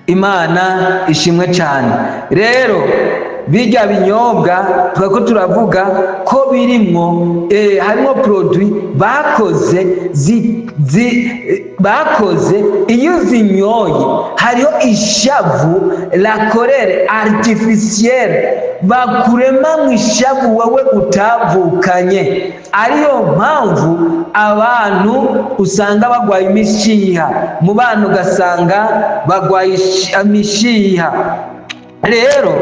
Imana ishimwe cyane. Rero bijya binyobwa twako turavuga ko birimwo, harimo produit bakoze bakoze. Iyo uzinyoye hariho ishavu, la colère artificielle, bakurema mu ishavu wowe utavukanye. Ariyo mpamvu abantu usanga bagwaye imishiha mu bana, ugasanga bagwaye imishiha. Rero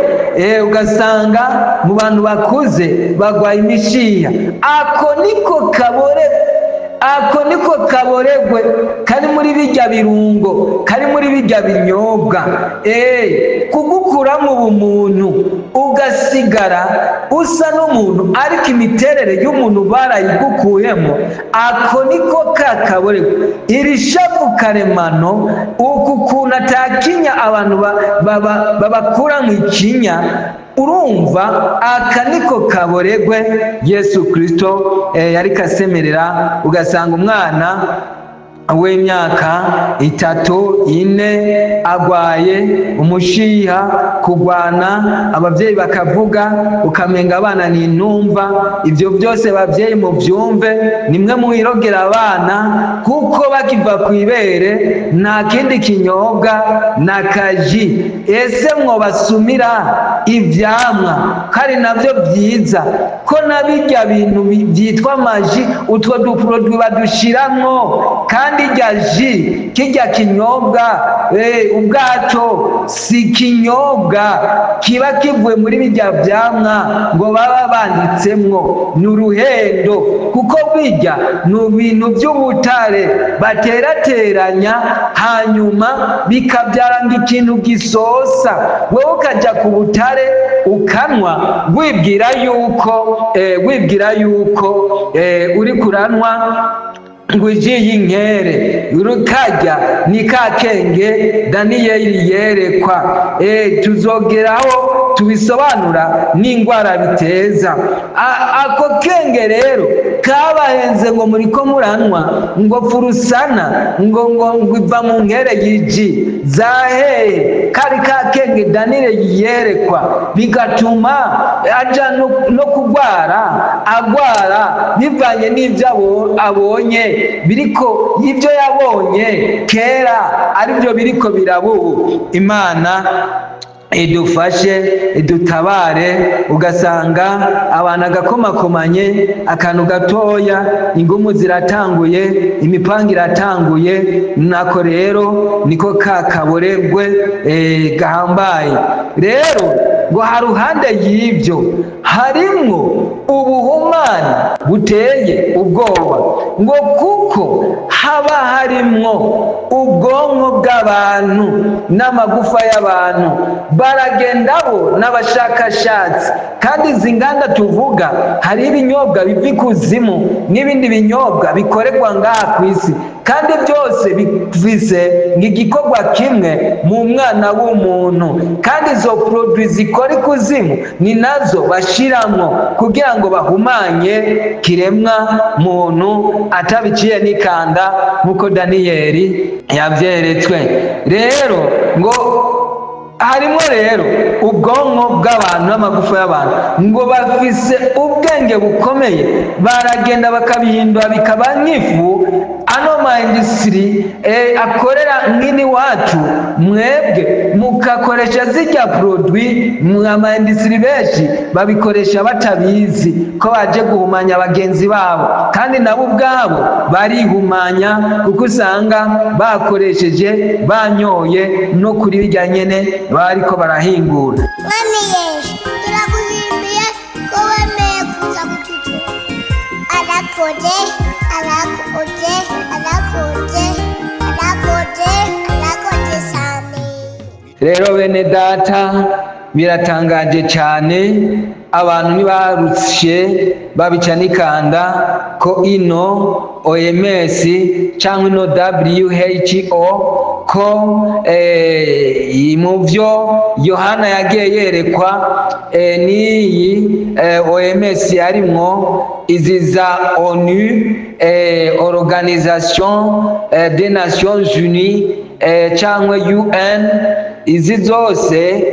ugasanga mu bantu bakuze bagwaye imishiha. Ako niko kabore, ako niko kaboregwe kari muri bijya birungo, kari muri bijya binyobwa, kugukuramo ubumuntu, ugasigara usa n'umuntu ariko imiterere y'umuntu barayigukuyemo. Ako niko ka kaboregwe, iri shavu karemano, uku kuntu atakinya abantu babakura mu ikinya. Urumva, aka niko kaboregwe Yesu Kristo yariko asemerera. Ugasanga umwana w'imyaka 3, 4 agwaye umushiha, kugwana, ababyeyi bakavuga ukamenga abana ni intumva. Ibyo byose, babyeyi, mubyumve, nimwe mwirogera abana, kuko bakiva ku ibere nta kindi kinyobwa na kaji. Ese mwobasumira ivyamwa kari navyo byiza, ko nabirya bintu byitwa ama jus, utwo du produit badushiramwo, kandi irya jus, kirya kinyobwa, ubwaco si ikinyobwa kiba kivuye muri bijya vyamwa ngo baba banditsemwo. Ni uruhendo, kuko bijya ni ibintu by'ubutare baterateranya, hanyuma bikabyara ngo ikintu gisosa. Wowe ukajya ku butare ukanywa, wibwira yuko uri kuranywa ngo i jus y'inkere. Rukarya ni ka kenge Daniyeli yerekwa. Tuzogeraho tubisobanura n'indwara biteza. Ako kenge rero kabahenze ngo muriko muranywa ngo furusana, ngo iva mu nkere y'iji zahehe. Kari ka kenge Daniyeli yerekwa, bigatuma aja no kugwara, agwara bivanye n'ibyo abonye biriko, ibyo yabonye kera aribyo biriko biraba ubu. Imana idufashe, idutabare. Ugasanga abantu agakomakomanye, akantu gatoya, ingumu ziratanguye, imipanga iratanguye. Nako rero niko ka kaboregwe gahambaye. Rero ngo haruhande y'ibyo harimwo ubuhumane buteye ubwoba, ngo kuko haba harimwo ubwonko bw'abantu n'amagufa y'abantu. Baragenda bo n'abashakashatsi, kandi izi nganda tuvuga, hari ibinyobwa biva ikuzimu n'ibindi binyobwa bikorerwa ngaha ku isi, kandi byose bifise igikorwa kimwe mu mwana w'umuntu. Kandi izo produit zikora ikuzimu ni nazo bashiramwo kugira ngo bahumanye kiremwa muntu atabiciye n'ikanda, nk'uko Daniyeli yavyeretswe. Rero ngo harimo rero ubwonko bw'abantu n'amagufa y'abantu, ngo bafise ubwenge bukomeye, baragenda bakabihindura bikaba nk'ifu. Ano ma industrie akorera nk'ini wacu, mwebwe mukakoresha zijya produit. Ama industrie benshi babikoresha batabizi ko baje guhumanya bagenzi babo, kandi nabo ubwabo barihumanya, kuko usanga bakoresheje, banyoye no kuri bijya nyene bariko barahingura. Mwami Yesu, turagushimiye ko wemeye kuza kututura. Arakoze, arakoze, arakoze, arakoze, arakoze cyane. Rero bene data, biratangaje cyane, abantu ntibarushe babica n'ikanda ko ino OMS cyangwa ino WHO, ko mu byo Yohana yagiye yerekwa, n'iyi OMS yarimwo, izi za ONU, Organisation des Nations Unies, cyangwa UN. Izi zose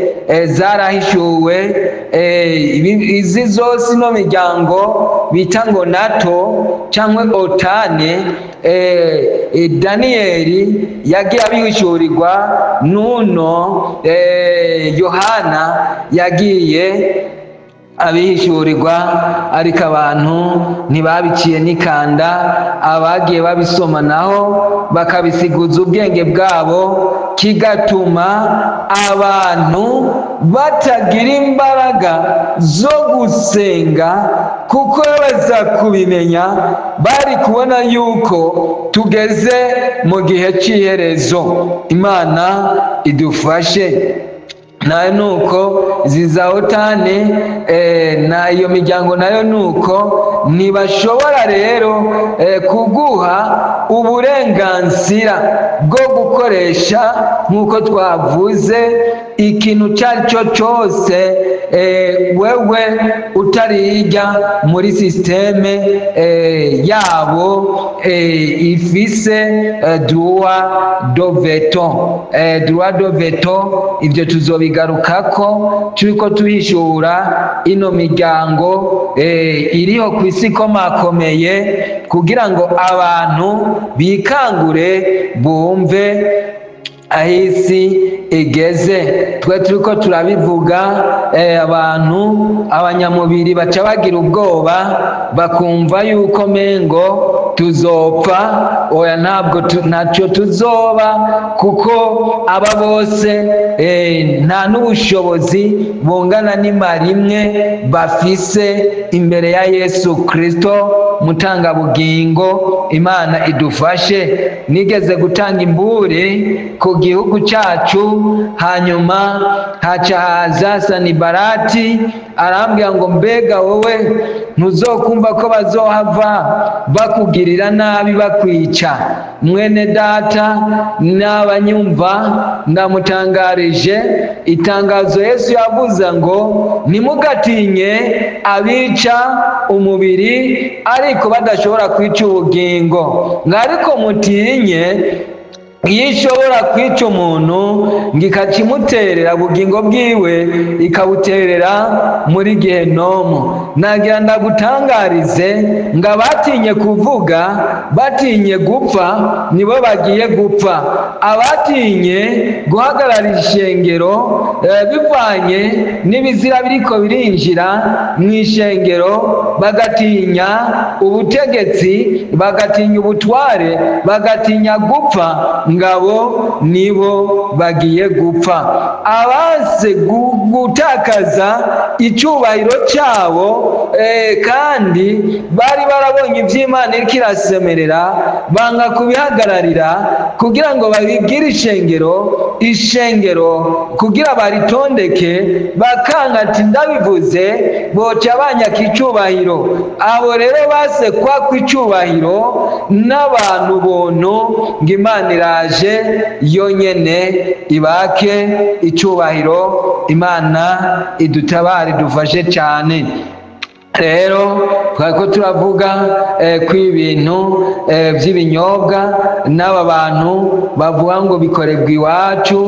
zarahishuwe. Izi zose, ino miryango bita ngo NATO cyangwa OTAN, Daniyeli yagiye abihishurirwa, nuno Yohana yagiye abihishurirwa, ariko abantu ntibabiciye n'ikanda. Abagiye babisoma naho bakabisiguza ubwenge bwabo, kigatuma abantu batagira imbaraga zo gusenga, kuko baza kubimenya bari kubona yuko tugeze mu gihe cy'iherezo. Imana idufashe. Nayo nuko ziza OTAN, na iyo miryango nayo nuko ntibashobora rero kuguha uburenganzira bwo gukoresha, nk'uko twavuze, ikintu icyo ari cyo cyose wewe utarijya muri système yabo ifise droit de veto. Droit de veto, ibyo tuzobigarukako turiko tuhishura ino miryango iriho ku isi ikomakomeye, kugira ngo abantu bikangure, bumve aho isi igeze. Twe turiko turabivuga, abantu abanyamubiri baca bagira ubwoba, bakumva yuko mengo tuzopfa. Oya, ntabwo ntacyo tuzoba, kuko aba bose nta n'ubushobozi bungana n'imara imwe bafise imbere ya Yesu Kristo mutangabugingo. Imana idufashe. Nigeze gutanga imburi ku gihugu cyacu, hanyuma haca haza Sanibarati, arambwira ngo: "Mbega wowe ntuzokumva ko bazohava bakugirira nabi, bakwica?" Mwene data n'abanyumva, ndamutangarije itangazo Yesu yavuze ngo: "Ntimugatinye abica umubiri ariko badashobora kwica ubugingo, ngo ariko mutinye iyo ishobora kwica umuntu, ngo ikakimuterera ubugingo bwiwe, ikabuterera muri gehenomu." Nagira ndagutangarize ngo abatinye kuvuga, batinye gupfa, nibo bagiye gupfa. Abatinye guhagarara ishengero bivanye n'ibizira biriko birinjira mu ishengero, bagatinya ubutegetsi, bagatinya ubutware, bagatinya gupfa, ngabo nibo bagiye gupfa. Abanse gutakaza icyubahiro cyabo, kandi bari barabonye iby'Imana iriko irasemerera, banga kubihagararira kugira ngo babibwire ishengero, ishengero kugira baritondeke, bakanga ati: "Ndabivuze boca banyaka icyubahiro." Abo rero basekwa ku icyubahiro n'abantu buntu, ngo Imana iraje yonyene ibake icyubahiro. Imana idutabare, idufashe cyane. Rero twari ko turavuga ko ibintu by'ibinyobwa n'aba bantu bavuga ngo bikorerwa iwacu,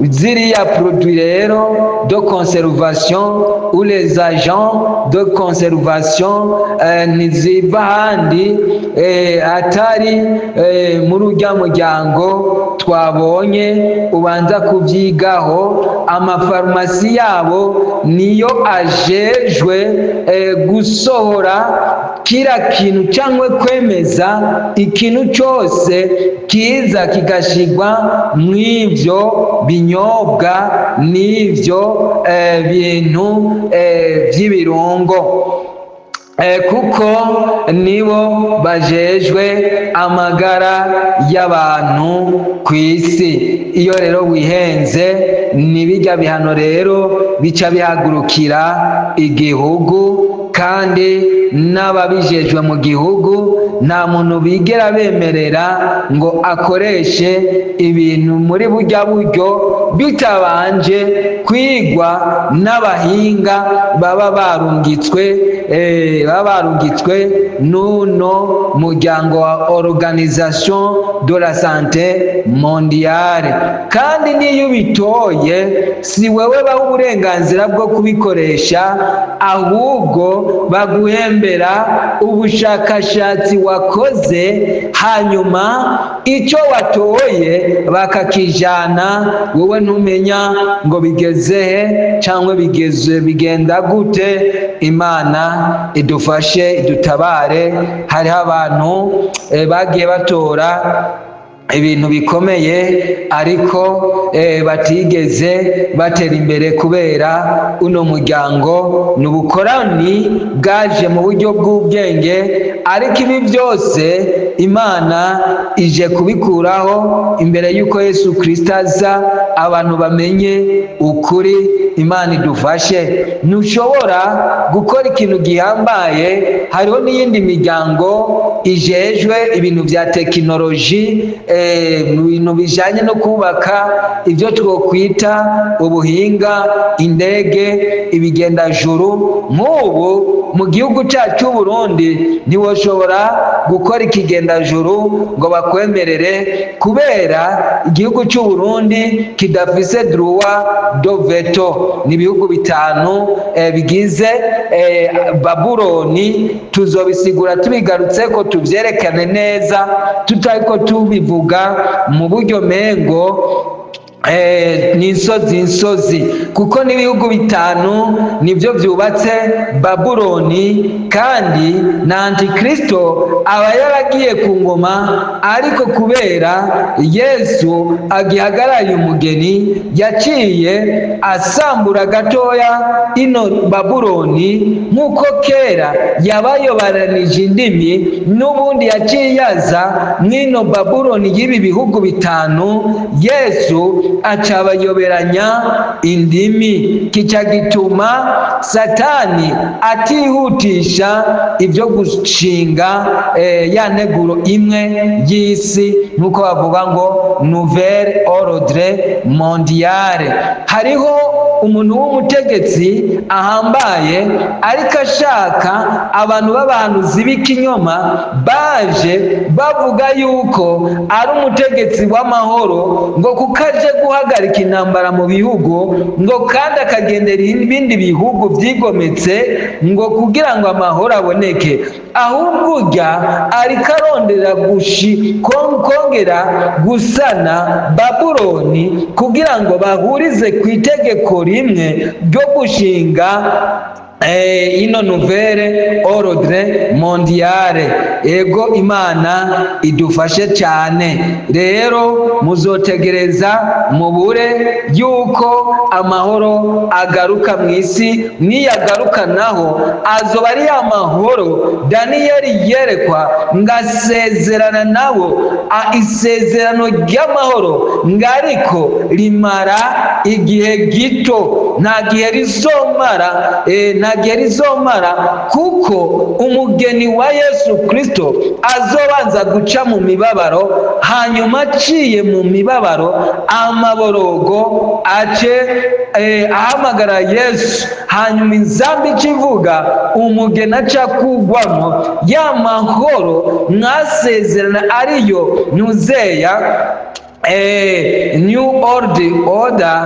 ziriya produit rero de conservation ou les agents de conservation, ntiziva ahandi atari muri urya muryango twabonye. Ubanza kubyigaho, amafarumasi yabo niyo ajejwe gusohora kira kintu cyangwa kwemeza ikintu cyose kiza kigashigwa mw'ivyo binyobwa n'ivyo bintu by'ibirungo, kuko nibo bajejwe amagara y'abantu ku isi. Iyo rero wihenze, nibijya bihano rero bica bihagurukira igihugu. Kandi Kandi n'ababijejwe mu gihugu, nta muntu bigera bemerera ngo akoreshe ibintu muri burya buryo bitabanje kwigwa n'abahinga baba barungitswe n'uno muryango wa Organisation de la Santé Mondiale. Kandi n'iyo ubitoye, si wewe baha uburenganzira bwo kubikoresha, ahubwo baguhembera ubushakashatsi wakoze, hanyuma icyo watoye bakakijana. Wowe ntumenya ngo bigeze he cyangwa bigeze bigenda gute. Imana idufashe, idutabare. Hariho abantu bagiye batora ibintu bikomeye, ariko batigeze batera imbere kubera uno muryango. Ni ubukorani bwaje mu buryo bw'ubwenge, ariko ibi byose Imana ije kubikuraho imbere y'uko Yesu Kirisito aza, abantu bamenye ukuri. Imana idufashe. Ntushobora gukora ikintu gihambaye. Hariho n'iyindi miryango ijejwe ibintu bya tekinoloji, mu bintu bijanye no kubaka ibyo twokwita ubuhinga, indege, ibigendajuru. Nk'ubu mu gihugu cyacu cy'u Burundi ntiwoshobora gukora ikigendajuru ngo bakwemerere, kubera igihugu cy'u Burundi kidafise droit de veto. Ni ibihugu bitanu bigize Babuloni. Tuzobisigura tubigarutse ko tuvyerekane neza, tutariko tubivuga mu buryo mengo ni insozi insozi, kuko n'ibihugu bitanu nibyo byubatse Babuloni. Kandi na Antikristo aba yaragiye ku ngoma, ariko kubera Yesu agihagarariye umugeni, yaciye asambura gatoya ino Babuloni. Nk'uko kera yabayobaranije indimi, n'ubundi yaciye yaza mw'ino Babuloni y'ibi bihugu bitanu. Yesu acabayoberanya indimi, kica gituma Satani atihutisha ibyo gushinga ya nteguro imwe y'isi, nk'uko bavuga ngo nouvelle ordre mondiale. Hariho umuntu w'umutegetsi ahambaye, ariko ashaka abantu b'abahanuzi b'ikinyoma baje bavuga yuko ari umutegetsi w'amahoro, ngo kuko aje guhagarika intambara mu bihugu, ngo kandi akagendera ibindi bihugu byigometse, ngo kugira ngo amahoro aboneke. Ahubwo urya ariko arondera kongera gusana Babuloni, kugira ngo bahurize ku itegeko rimwe ryo gushinga ino nouvelle ordre mondiale. Ego, Imana idufashe cyane. Rero muzotegereza mubure yuko amahoro agaruka mu isi. Niyagaruka naho, azoba ari ya mahoro Daniyeli yerekwa, ngasezerana nabo isezerano ry'amahoro, ngariko rimara igihe gito. Nta gihe rizomara, nta gihe rizomara, kuko umugeni wa Yesu Kristo azobanza guca mu mibabaro, hanyuma aciye mu mibabaro, amaborogo ace ahamagara Yesu, hanyuma inzambi ikivuga, umugeni aca kugwamo ya mahoro mwasezerana, ariyo nuzeya new order,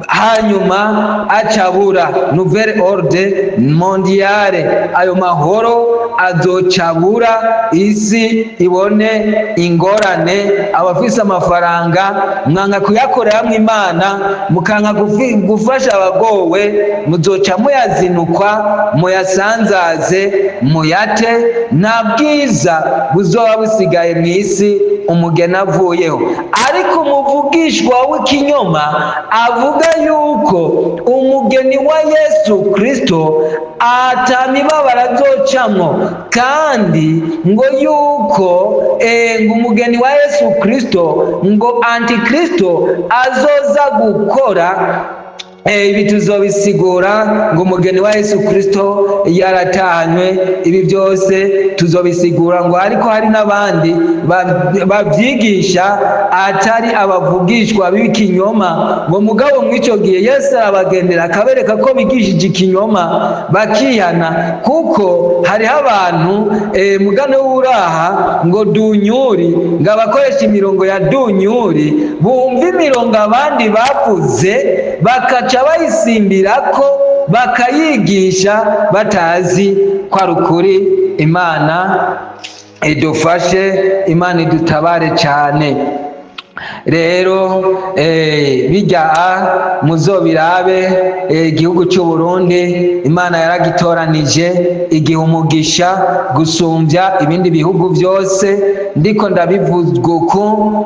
hanyuma acabura nouvelle ordre mondiale. Ayo mahoro azocabura, isi ibone ingorane. Abafise amafaranga mwanga kuyakoreramwo Imana, mukanka gufasha abagowe, muzoca muyazinukwa, muyasanzaze, muyate. Nta bwiza buzoba busigaye mu isi umugeni avuyeho. Ariko umuvugishwa w'ikinyoma avuga yuko umugeni wa Yesu Kristo atamibabaro azocamwo, kandi ngo yuko ngo umugeni wa Yesu Kristo, ngo Antikristo azoza gukora. Ibi tuzobisigura ngo umugeni wa Yesu Kristo yaratanywe. Ibi byose tuzobisigura ngo ariko hari n'abandi babyigisha atari abavugishwa b'ikinyoma, ngo mugabo mw'ico gihe Yesu arabagendera akabereka ko bigishije ikinyoma bakihana, kuko hariho abantu mugane w'uraha ngo dunyuri, ngo abakoresha imirongo ya dunyuri bumva imirongo abandi bavuze bakaca bayisimbirako bakayigisha batazi ko ari ukuri. Imana idufashe, Imana idutabare cyane. Rero bijya muzobirabe, igihugu cy'u Burundi Imana yaragitoranije igihe umugisha gusumbya ibindi bihugu byose. Ndiko ndabivuga uku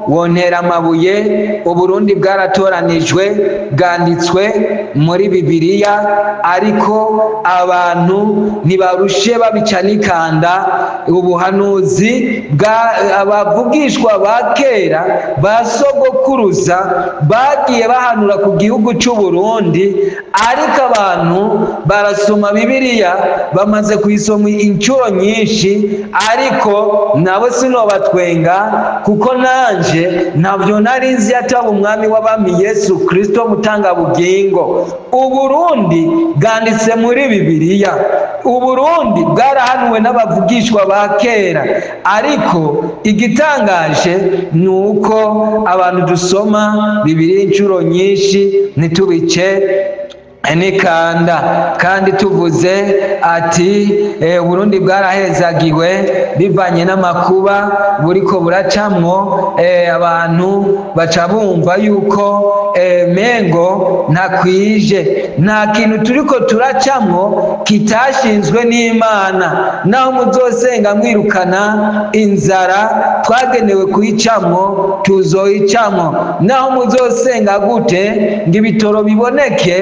wontera amabuye. Uburundi bwaratoranijwe, bwanditswe muri Bibiliya, ariko abantu ntibarushe babica n'ikanda. Ubuhanuzi bwa abavugishwa ba kera ba sogokuruza bagiye bahanura ku gihugu cy'u Burundi, ariko abantu barasoma Bibiliya, bamaze kuyisoma inshuro nyinshi, ariko nabo sinobatwenga kuko nanje ntabyo nari nzi yataba umwami w'abami Yesu Kristo mutangabugingo. Uburundi bwanditse muri Bibiliya, Uburundi bwarahanuwe n'abavugishwa ba kera, ariko igitangaje ni uko abantu dusoma Bibiliya inshuro nyinshi ntitubice n'ikanda. Kandi tuvuze ati Burundi bwarahezagiwe bivanye n'amakuba buriko buracamwo, abantu baca bumva yuko mengo ntakwije, nta kintu turiko turacamwo kitashinzwe n'Imana. Naho muzosenga mwirukana inzara twagenewe kuyicamwo, tuzoyicamwo. Naho muzosenga gute ngo ibitoro biboneke,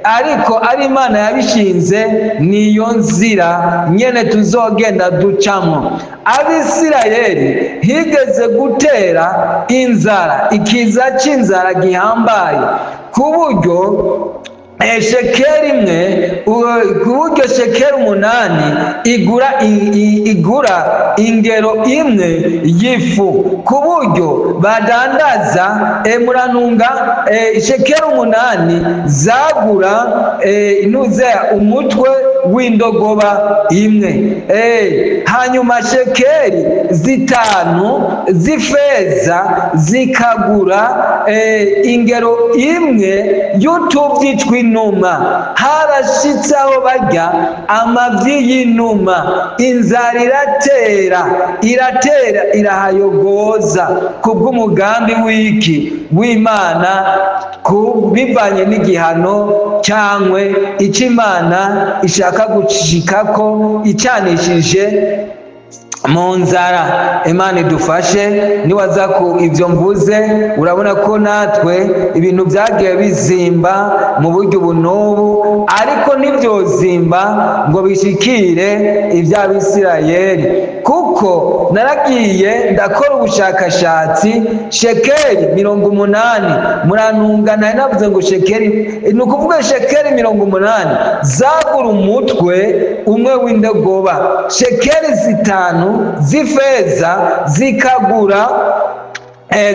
ariko ari Imana yabishinze, niyo nzira nyene tuzogenda ducamwo. Abisirayeli higeze gutera inzara, ikiza c'inzara gihambaye, ku buryo shekeri imwe, ku buryo shekeri 8 igura igura ingero imwe y'ifu, ku buryo badandaza muranunga, shekeri 8 zagura inuze umutwe w'indogoba imwe. Hanyuma shekeri 5 z'ifeza zikagura ingero imwe y'utuvyi tw'inuma. Harashitse aho barya amavyi y'inuma. Inzara iratera, iratera, irahayogoza kubw'umugambi w'iki w'Imana, ku bivanye n'igihano cyangwe icyo Imana ishaka gushikako icanishije mu nzara. Imana idufashe. Niwaza ku ibyo mvuze, urabona ko natwe ibintu byagiye bizimba mu buryo ubu n'ubu, ariko ntibyozimba ngo bishikire iby'Abisirayeli, kuko naragiye ndakora ubushakashatsi. Shekeri 80, muranunga, nari navuze ngo shekeri, ni ukuvuga shekeri 80 zagura umutwe umwe w'indogoba, shekeri 5 z'ifeza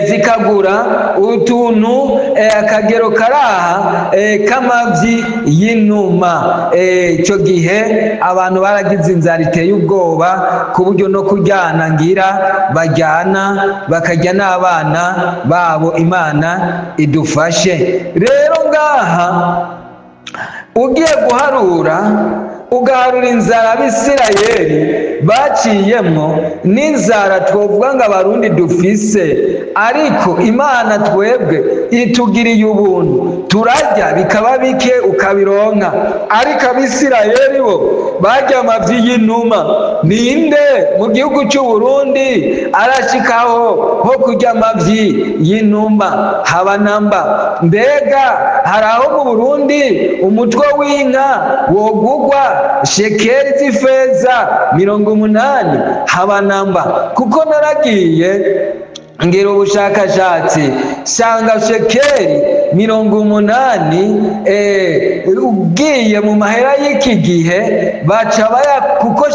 zikagura utuntu akagero karaha k'amavyi y'inuma. Ico gihe abantu baragize inzara iteye ubwoba, ku buryo no kuryana ngira bajyana bakarya n'abana babo. Imana idufashe. Rero ngaha ugiye guharura, ugaharura inzara Abisirayeli baciyemwo n'inzara twovuga ngo Abarundi dufise, ariko Imana twebwe itugiriye ubuntu, turarya bikaba bike ukabironka, ariko Abisirayeli bo barya amavyi y'inuma. Ninde mu gihugu cy'u Burundi arashikaho ho kurya amavyi y'inuma? Haba namba. Mbega hari aho mu Burundi umutwe w'inka wogugwa shekeri z'ifeza 80? Haba namba. Kuko naragiye ngira ubushakashatsi sanga shekeri 80, ugiye mu mahera y'iki gihe baca baya, kuko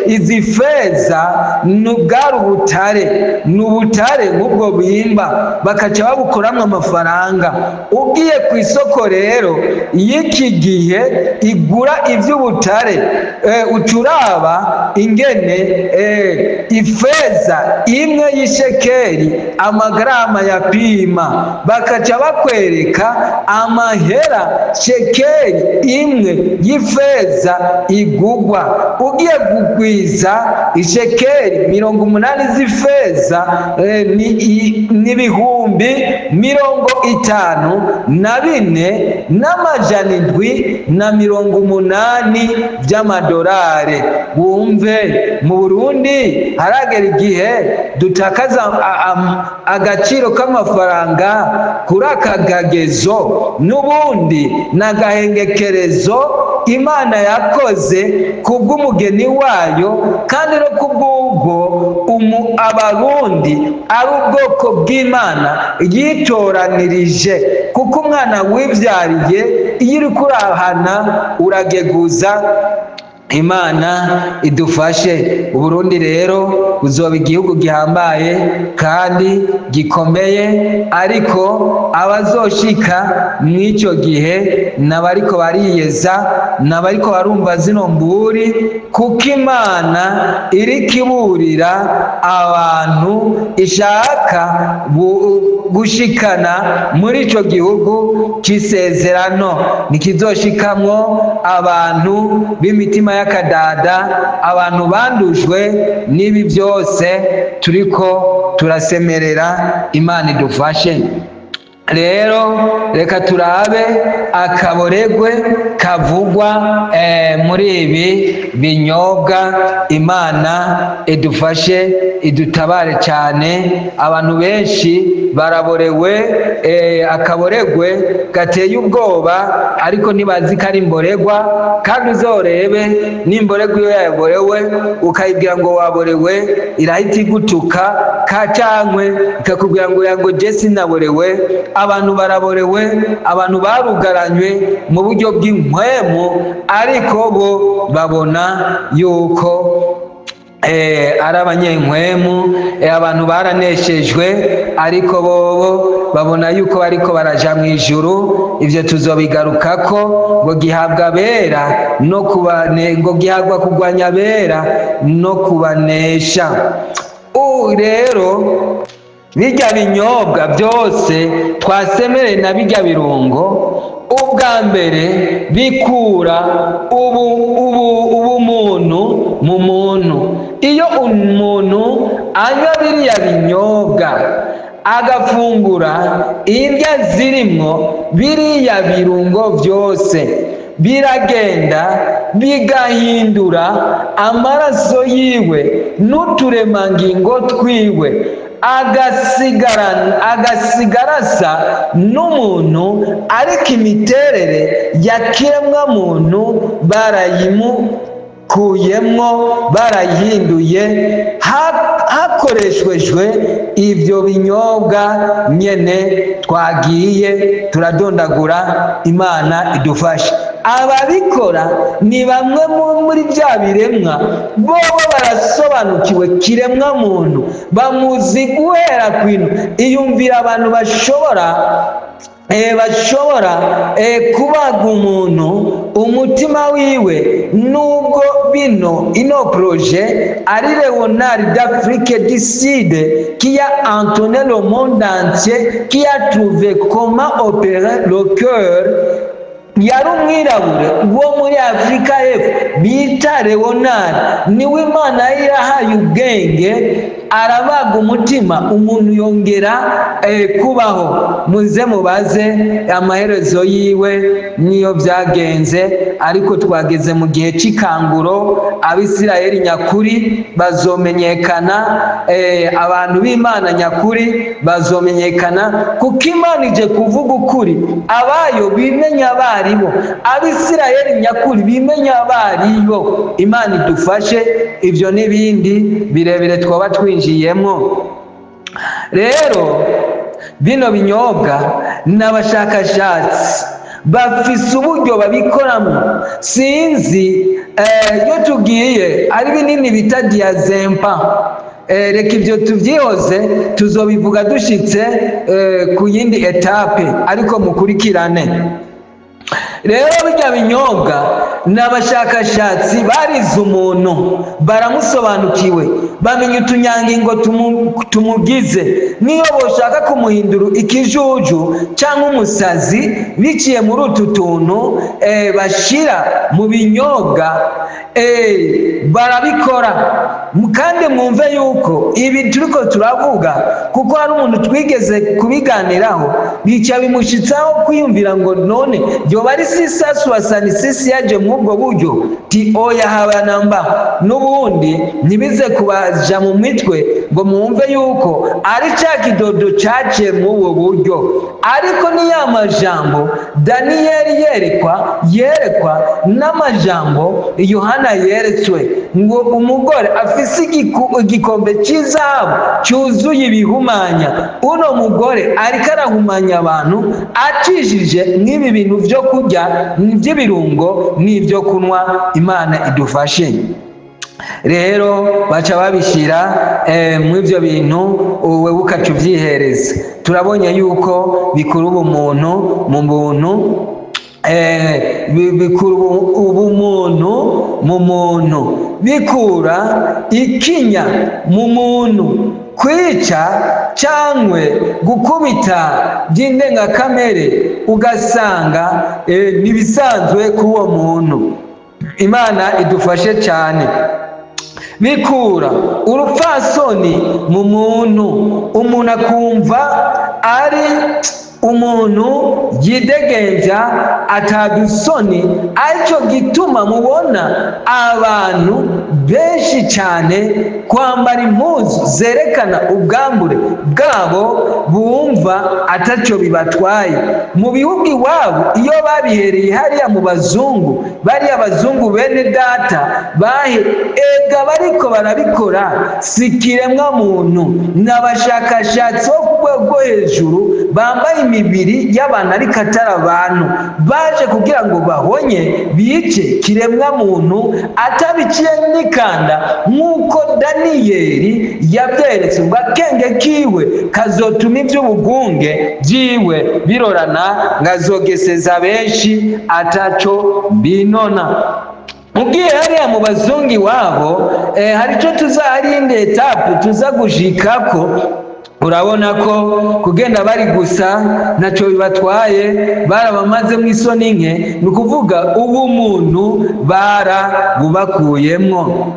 izi feza ni bwari ubutare, ni ubutare nk'ubwo bimba, bakaca babukoramwo amafaranga. Ugiye ku isoko rero y'iki gihe igura ivy'ubutare, ucuraba ingene ifeza imwe y'ishekeri amagarama yapima, bakaca bakwereka amahera shekeri imwe y'ifeza igugwa. Ugiye kugwiza ishekeri 80 z'ifeza, ni 54,780 by'amadolari. Wumve, mu Burundi haragera igihe dutakaza agaciro k'amafaranga kuri aka kagezo, n'ubundi n'agahengekerezo Imana yakoze kubw'umugeni wayo, kandi no kubw'ubwo Abarundi ari ubwoko bw'Imana yitoranirije, kuko umwana wivyariye iyo uriko urahana urageguza. Imana idufashe. Uburundi rero buzoba igihugu gihambaye kandi gikomeye, ariko abazoshika mw'ico gihe n'abariko bariyeza, n'abariko barumva zino mburi, kuko Imana iriko iburira abantu ishaka gushikana muri ico gihugu c'isezerano. Ntikizoshikamwo abantu b'imitima y'akadada, abantu bandujwe n'ibi byose turiko turasemerera. Imana idufashe. Rero reka turabe akaboregwe kavugwa muri ibi binyobwa. Imana idufashe, idutabare cyane. Abantu benshi baraborewe, akaboregwe gateye ubwoba, ariko ntibazi ko ari imboregwa. Kandi uzorebe n'imboregwa iyo yaborewe ukayibwira ngo waborewe, irahita igutuka ka cankwe ikakubwira ngo yango je sinaborewe. Abantu baraborewe, abantu barugaranywe mu buryo bw'impwemu, ariko bo babona yuko ari abanyenkwemu. Abantu baraneshejwe, ariko bobo babona yuko bariko baraja mu ijuru. Ivyo tuzobigarukako. Ngo gihabwa abera no kubane, ngo gihabwa kurwanya abera no kubanesha. Ubu rero bijya binyobwa byose twasemereye na bijya birungo, ubwa mbere bikura ubu ubu ubumuntu mu muntu. Iyo umuntu anywa biriya binyobwa, agafungura indya zirimwo biriya birungo byose, biragenda bigahindura amaraso yiwe n'uturemangingo twiwe, agasigara asa n'umuntu, ariko imiterere ya kiremwa muntu barayimukuyemwo, barayihinduye hakoreshejwe ibyo binyobwa nyene twagiye turadondagura. Imana idufashe. Ababikora ni bamwe muri bya biremwa, bobo barasobanukiwe kiremwa muntu, bamuzi guhera kwino. Iyumvira abantu bashobora kubaga umuntu umutima wiwe, nubwo bino ino projet ari Léonard d'Afrique du Sud qui a entonné le monde entier, qui a trouvé comment opérer le cœur. Yari umwirabure wo muri Afurika y'Epfo bita Leonard, niwe Imana yari yarahaye ubwenge, arabaga umutima umuntu yongera kubaho. Muze mubaze amaherezo yiwe niyo byagenze. Ariko twageze mu gihe c'ikanguro. Abisirayeli nyakuri bazomenyekana, abantu b'Imana nyakuri bazomenyekana, kuko Imana ije kuvuga ukuri, abayo bimenya abaribo, Abisirayeli nyakuri bimenya abaribo. Imana idufashe. Ibyo n'ibindi birebire twaba twinjiyemwo. Rero Bino binyobwa n'abashakashatsi bafise uburyo babikoramo. Sinzi, iyo tugiye ari binini bita diazepam. Reka ibyo tubyihoze, tuzobivuga dushitse ku yindi étape, ariko mukurikirane. Rero bijya binyobwa ni abashakashatsi barize umuntu, baramusobanukiwe, bamenya utunyangingo tumugize. Niyo boshaka kumuhindura ikijuju cyangwa umusazi biciye muri utu tuntu bashira mu binyobwa, barabikora. Kandi mwumve yuko ibi turiko turavuga, kuko hari umuntu twigeze kubiganiraho, bica bimushitsaho kwiyumvira ngo none byoba ari 666 yaje muri ubwo buryo? Ti oya, haba namba. N'ubundi ntibize kubaja mu mitwe ngo mwumve yuko ari ca kidodo caciye muri ubwo buryo, ariko ni ya majambo Daniyeli yerekwa, yerekwa n'amajambo Yohana yeretswe, ngo umugore afise igikombe cy'izahabu cyuzuye ibihumanya. Uno mugore ariko arahumanya abantu acishije nk'ibi bintu byo kurya by'ibirungo n'ibyo kunywa. Imana idufashe. Rero baca babishyira mu ibyo bintu, wowe ukaca ubyihereza. Turabonye yuko bikura ubumuntu mu muntu, bikura ubumuntu mu muntu, bikura ikinya mu muntu, kwica cyangwa gukubita by'indengakamere, ugasanga ntibisanzwe k'uwo muntu. Imana idufashe cyane. Bikura urupfasoni mu muntu, umuntu akumva ari umuntu yidegenja, atadusoni. Aricyo gituma mubona abantu benshi cyane kwambara impuzu zerekana ubwambure bwabo, bumva atacyo bibatwaye. Mu bihugu iwabo, iyo babihereye hariya mu bazungu, bariya bazungu bene data bahe ega bariko barabikora, si kiremwa muntu, ni abashakashatsi bo ku rwego rwo hejuru bambaye imibiri y'abantu ariko atari abantu, baje kugira ngo bahonye, bice kiremwa muntu atabiciye n'ikanda, nk'uko Daniyeli yabyeretse ngo akenge kiwe kazotuma iby'ubugunge byiwe birorana, ngazogeseza benshi ataco binona. Ugiye hariya mu bazungu iwabo, hari icyo tuza, hari indi étape tuza gushikako. Urabona ko kugenda bari gusa ntacyo bibatwaye, barabamazemo isoni nke. Ni ukuvuga ubumuntu barabubakuyemwo.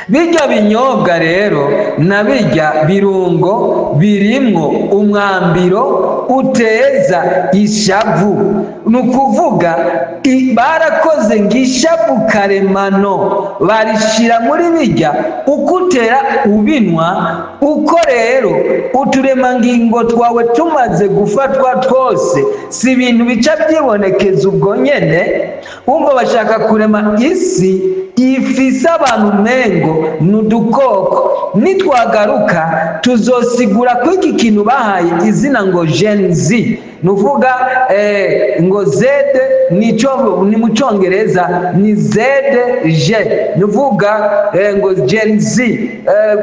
Bijya binyobwa rero na bijya birungo birimwo umwambiro uteza ishavu. Ni ukuvuga barakoze ngo ishavu karemano barishira muri bijya, uko utera ubinwa, uko rero uturemangingo twawe tumaze gufatwa twose, si ibintu bica byibonekeza ubwo nyene. Wumva bashaka kurema isi ifise abantu umengo ni udukoko. Nitwagaruka tuzosigura ko iki kintu bahaye izina ngo Gen Z, ni uvuga ngo Z ni mu Cyongereza ni Z G, ni uvuga ngo Gen Z.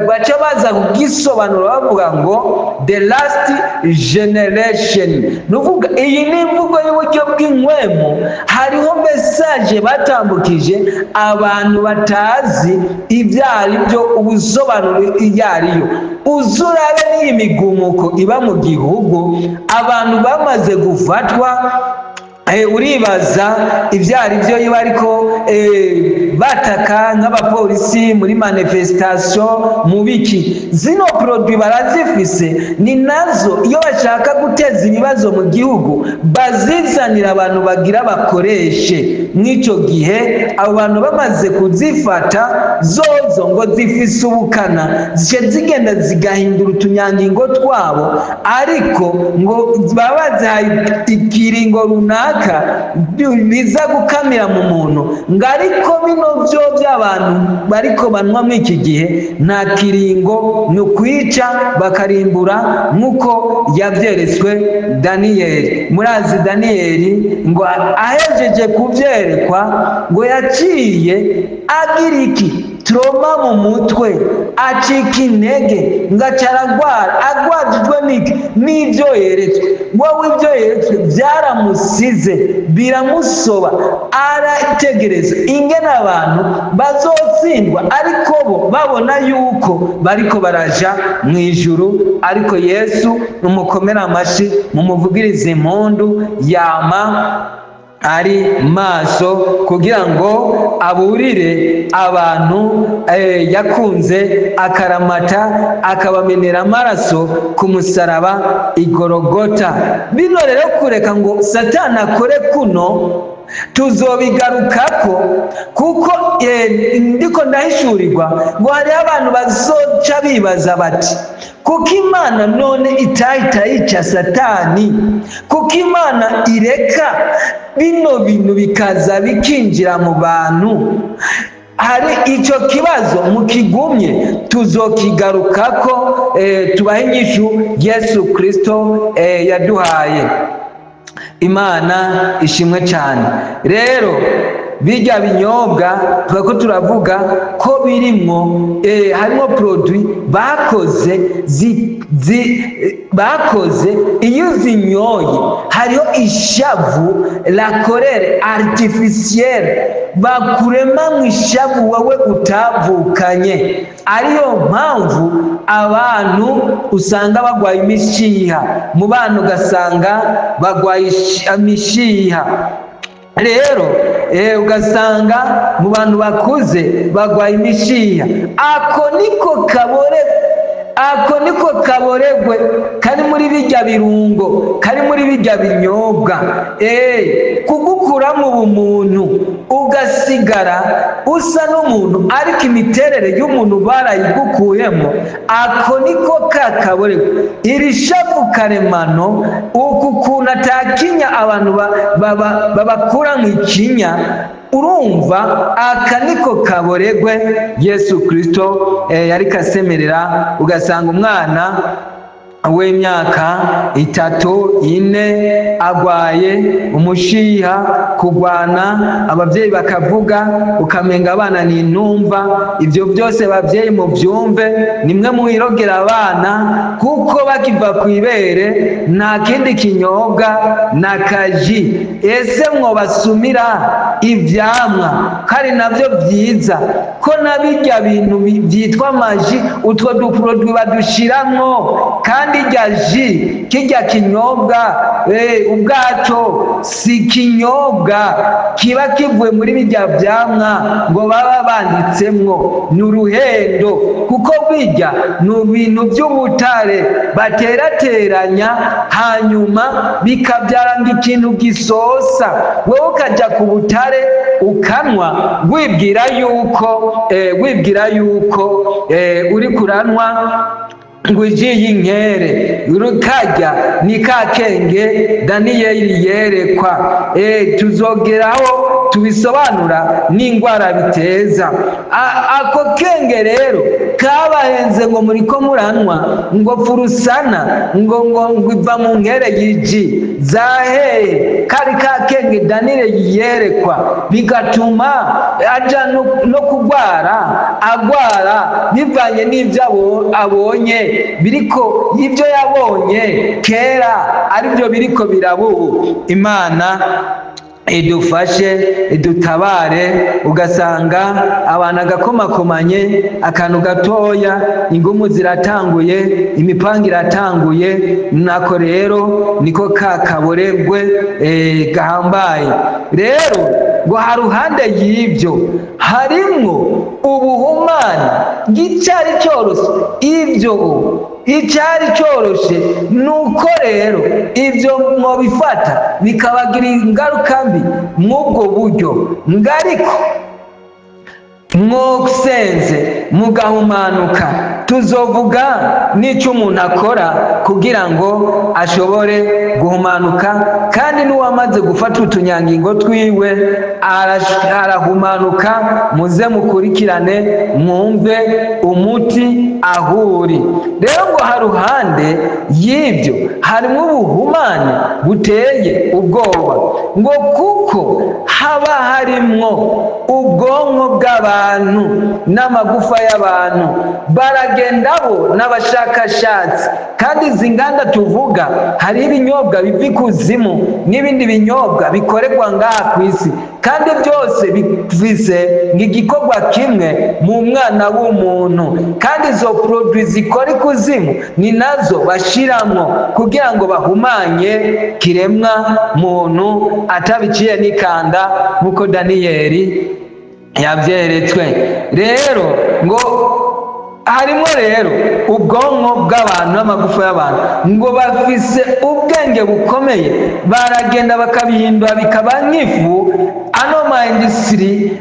Baca baza kugisobanura bavuga ngo the last generation. Ni uvuga iyi ni imvugo y'uburyo bw'inkwemu. Hariho message batambukije abantu batazi ibyo ari byo, ubusobanuro iyo ariyo. Uzurabe n'iyi migumuko iba mu gihugu, abantu bamaze gufatwa, uribaza ibyo ari byo. Iyo ariko bataka nk'abapolisi muri manifestation mu biki, zino produit barazifise, ni nazo iyo bashaka guteza ibibazo mu gihugu bazizanira abantu bagira bakoreshe. Mw'icyo gihe abo bantu bamaze kuzifata zozo ngo zifise ubukana, zice zigenda zigahindura utunyangingo twabo, ariko ngo baba bazihaye ikiringo runaka. runaka biza gukamira mu muntu. Ngo ariko bino byo by'abantu bariko banywa muri iki gihe nta kiringo, ni ukwica bakarimbura, nk'uko yabyeretswe Daniyeli. Murazi Daniyeli ngo ahejeje kubyerekwa, ngo yaciye agira iki? Trauma mu mutwe, acika intege, ngo aca aragwara. Agwajijwe n'iki? N'ibyo yeretswe. Wowe ibyo yeretswe byaramusize, biramusoba, arategereza ingene abantu bazotsindwa, ariko bo babona yuko bariko baraja mu ijuru. Ariko Yesu, mumukomere amashi, mumuvugirize impundu, yama ari maso kugira ngo aburire abantu yakunze akaramata, akabamenera amaraso ku musaraba igorogota. Bino rero, kureka ngo Satani akore kuno, tuzobigarukako, kuko ndiko ndahishurirwa ngo hariho abantu bazoca bibaza bati: "Kuko Imana none itahita yica Satani? Kuko Imana ireka bino bintu bikaza bikinjira mu bantu?" Hari icyo kibazo, mukigumye, tuzokigarukako, tubahe inyishu Yesu Kristo yaduhaye. Imana ishimwe cyane. Rero bijya binyobwa twako turavuga ko birimwo, harimo produit bakoze bakoze, iyo uzinyoye hariho ishavu, la colère artificielle, bakurema mu ishavu wowe utavukanye. Ariyo mpamvu abantu usanga bagwaye imishiha mu bana, ugasanga bagwaye imishiha. Rero ugasanga mu bantu bakuze bagwaye imishiha. Ako niko kabore, ako niko kaboregwe kari muri bijya birungo, kari muri bijya binyobwa, kugukura mu bumuntu, ugasigara usa n'umuntu ariko imiterere y'umuntu barayigukuyemo. Ako niko ka kaboregwe, iri shavu karemano, uku kuntu atakinya abantu babakura mu ikinya. Urumva, aka niko kaboregwe Yesu Kristo yariko asemerera. Ugasanga umwana w'imyaka 3, 4 agwaye umushiha, kugwana, ababyeyi bakavuga ukamenga abana ni intumva. Ibyo byose, babyeyi, mubyumve, nimwe mwirogera abana, kuko bakiva ku ibere nta kindi kinyobwa na kaji. Ese mwobasumira ivyamwa kari navyo byiza, ko nabirya bintu byitwa amaji, utwo du produit badushiramwo, kandi irya jus, kirya kinyobwa, ubwaco si kinyobwa kiba kivuye muri bijya vyamwa ngo baba banditsemwo. Ni uruhendo, kuko bijya ni ibintu by'ubutare baterateranya, hanyuma bikabyara ngo ikintu gisosa. Wowe ukajya ku butare ukanywa, wibwira yuko uri kuranywa ngo iji y'inkere. Rukarya ni ka kenge Daniyeli yerekwa. Tuzogeraho tubisobanura n'indwara biteza. Ako kenge rero kabahenze ngo muriko muranywa ngo furusana, ngo iva mu nkere y'iji zahehe. Kari ka kenge Daniyeli yerekwa, bigatuma aja no kugwara, agwara bivanye n'ibyo abonye biriko, ibyo yabonye kera aribyo biriko biraba ubu. Imana idufashe, idutabare. Ugasanga abantu agakomakomanye, akantu gatoya, ingumu ziratanguye, imipanga iratanguye. Nako rero niko ka kaboregwe gahambaye. Rero ngo haruhande y'ibyo harimwo ubuhumane bw'icyari cyoroshye. Ibyo icyari cyoroshe ni uko rero ibyo mwobifata bikabagira ingaruka mbi mw'ubwo buryo, ngariko mwosenze mugahumanuka. Tuzovuga n'icyo umuntu akora kugira ngo ashobore guhumanuka, kandi n'uwamaze gufata utunyangingo twiwe arahumanuka. Muze mukurikirane mwumve umuti ahuri. Rero ngo haruhande y'ibyo harimo ubuhumane buteye ubwoba, ngo kuko haba harimwo ubwonko bw'abantu n'amagufa y'abantu. Baragenda bo n'abashakashatsi, kandi izi nganda tuvuga hari ibinyobwa biva ikuzimu n'ibindi binyobwa bikorerwa ngaha ku isi, kandi byose bifise igikorwa kimwe mu mwana w'umuntu. Kandi izo produits zikora ikuzimu ni nazo bashiramwo kugira ngo bahumanye kiremwa muntu atabiciye n'ikanda, nk'uko Daniyeli yabyeretswe. Rero ngo harimo rero ubwonko bw'abantu n'amagufa y'abantu, ngo bafise ubwenge bukomeye, baragenda bakabihindura bikaba nk'ifu. Ano ma industries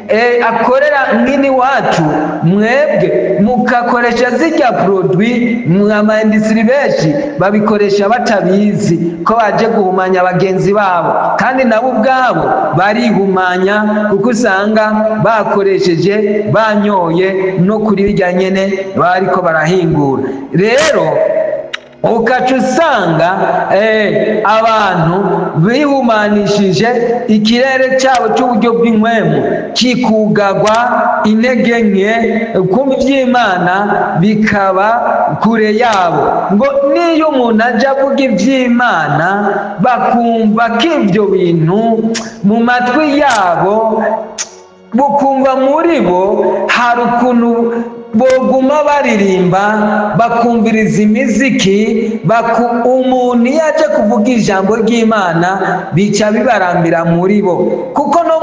akorera nk'iniwacu, mwebwe mukakoresha zijya produits. Ama industries benshi babikoresha batabizi ko baje guhumanya bagenzi babo, kandi nabo ubwabo barihumanya, kuko usanga bakoresheje, banyoye no kuri bijya nyene bariko barahingura. Rero ukaca usanga abantu bihumanishije ikirere cyabo cy'uburyo bw'inkwemu, kikugagwa, intege nke ku by'Imana bikaba kure yabo. Ngo n'iyo umuntu aje avuga iby'Imana, bakumva ko ibyo bintu mu matwi yabo, bukumva muri bo hari ukuntu boguma baririmba, bakumviriza imiziki. Umuntu iyo aje kuvuga ijambo ry'Imana bica bibarambira muri bo, kuko no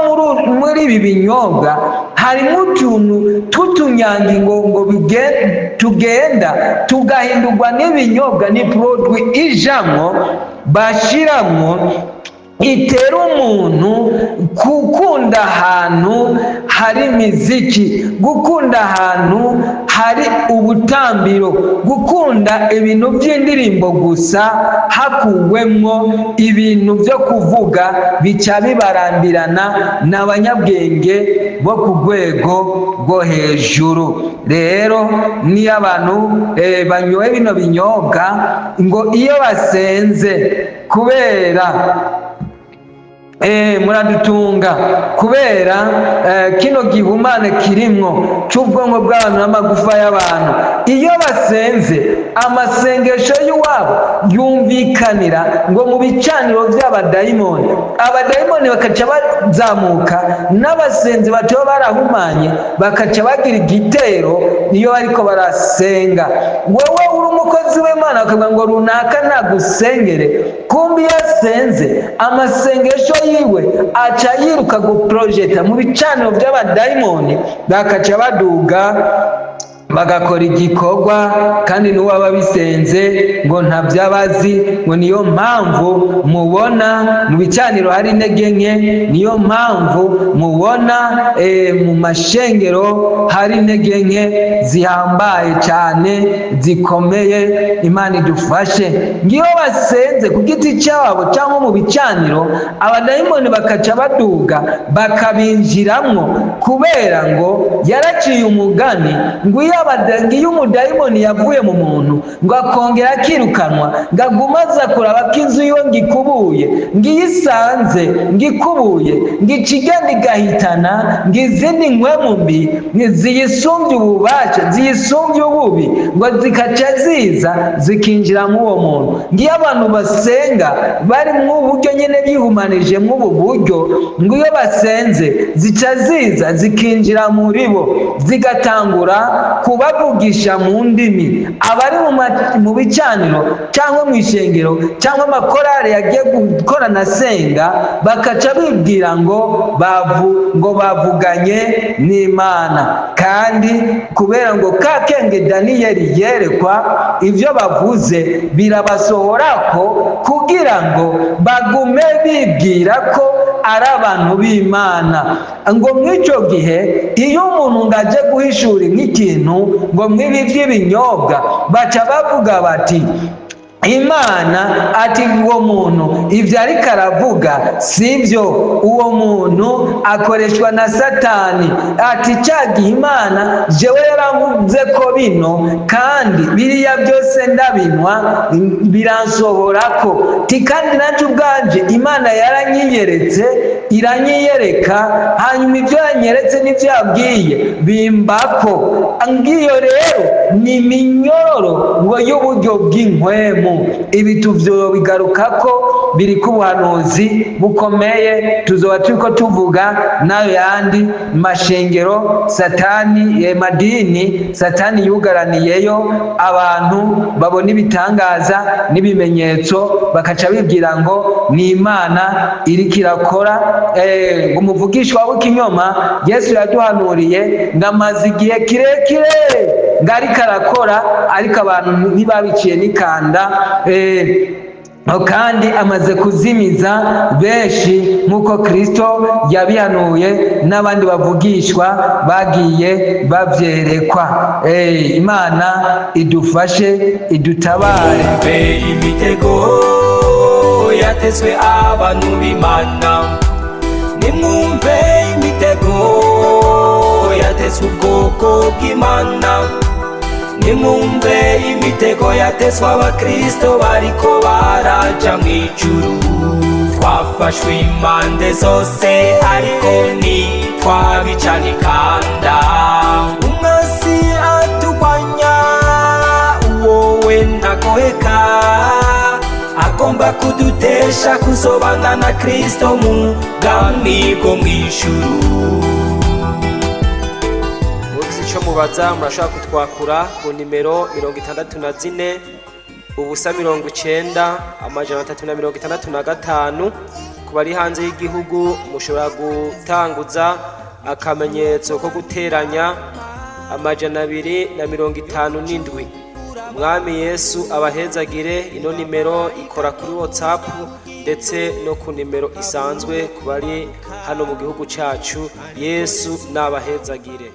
muri ibi binyobwa harimo utuntu tw'utunyangingo ngo tugenda tugahindurwa n'ibinyobwa. Ni produit ijamwo bashiramwo itera umuntu gukunda ahantu hari imiziki, gukunda ahantu hari ubutambiro, gukunda ibintu by'indirimbo gusa, hakuwemwo ibintu byo kuvuga, bica bibarambirana n'abanyabwenge bo ku rwego rwo hejuru. Rero niyo abantu banyoye bino binyobwa, ngo iyo basenze, kubera muradutunga, kubera kino gihumane kirimwo cy'ubwonko bw'abantu n'amagufa y'abantu, iyo basenze, amasengesho y'iwabo yumvikanira ngo mu bicaniro by'abadayimoni. Abadayimoni bakaca bazamuka, n'abasenzi bataba barahumanye bakaca bagira igitero iyo bariko barasenga. Wowe uri umukozi w'Imana, bakavuga ngo runaka nagusengere, kumbi iyo asenze, amasengesho yiwe aca yiruka guprojeta mu bicaniro by'abadayimoni, bakaca baduga bagakora igikorwa, kandi n'uwaba bisenze ngo ntabyo abazi. Ngo niyo mpamvu mubona mu bicaniro hari intege nke, niyo mpamvu mubona mu mashengero hari intege nke zihambaye cyane zikomeye. Imana idufashe. Ngiyo basenze ku giti cyabo cyangwa mu bicaniro, abadayimoni bakaca baduga bakabinjiramwo, kubera ngo yaraciye umugani ngo iyo umudayimoni yavuye mu muntu, ngo akongera akirukanwa, ngo agume aza kuraba ko inzu yiwe ngo ikubuye, ngo iyo isanze ngo ikubuye, ngo ica igenda igahitana ngo izindi nkwemu mbi ziyisumbye ububasha, ziyisumbye ububi, ngo zikaca ziza zikinjira muri uwo muntu. Ngo iyo abantu basenga bari mu buryo nyine bihumanije mw'ubu buryo, ngo iyo basenze zica ziza zikinjira muri bo, zigatangura kubavugisha mu ndimi. Abari mu bicaniro cyangwa mu ishengero cyangwa amakorari yagiye gukorana asenga, bakaca bibwira ngo ngo bavuganye n'Imana. Kandi kubera ngo ka kenge Daniyeli yerekwa, ibyo bavuze birabasohora ko kugira ngo bagume bibwira ko ari abantu b'Imana. Ngo mw'icyo gihe iyo umuntu ngo aje guhishura nk'ikintu ngo mw'ibi by'ibinyobwa, baca bavuga bati Imana ati uwo muntu ibyo ariko aravuga sibyo, uwo muntu akoreshwa na Satani. Ati cya gihe Imana jewe yaravuze ko bino kandi biriya byose ndabinywa biransohorako, ti kandi nanjye ubwanje Imana yaranyiyeretse, iranyiyereka, hanyuma ibyo yanyeretse n'ibyo yabwiye bimbako. Ngiyo rero ni iminyororo ngo y'uburyo bw'inkwemu. Ibi tuvyo ko biri ku buhanuzi bukomeye, tuzoba turiko tuvuga n'ayo yandi mashengero Satani, madini Satani yugaraniyeyo abantu, babona ibitangaza n'ibimenyetso bakaca bibwira ngo ni Imana iriko irakora. Umuvugishwa w'ikinyoma Yesu yaduhanuriye ngo amaze igihe kirekire ngo ariko arakora, ariko abantu ntibabiciye n'ikanda, kandi amaze kuzimiza benshi nk'uko Kristo yabihanuye n'abandi bavugishwa bagiye bavyerekwa. Imana idufashe, idutabare. Nimwumve imitego yatezwe abantu b'Imana, nimwumve imitego yatezwe ubwoko bw'Imana, nimwumve imitego yatezwe abakristo bariko baraja mw'ijuru. Twafashwe impande zose ariko ntitwabicanikanda. Umwasi atugwanya uwowe ntagoheka, agomba kudutesha kuzobana na Kristo mu bwami bwo mw'ijuru. Mugize icyo mubaza, murashobora kutwakura ku nimero 64 0 90 365. Ku bari hanze y'igihugu mushobora gutanguza akamenyetso ko guteranya 257. Umwami Yesu abahezagire. Ino nimero ikora kuri WhatsApp ndetse no ku nimero isanzwe ku bari hano mu gihugu cyacu. Yesu nabahezagire.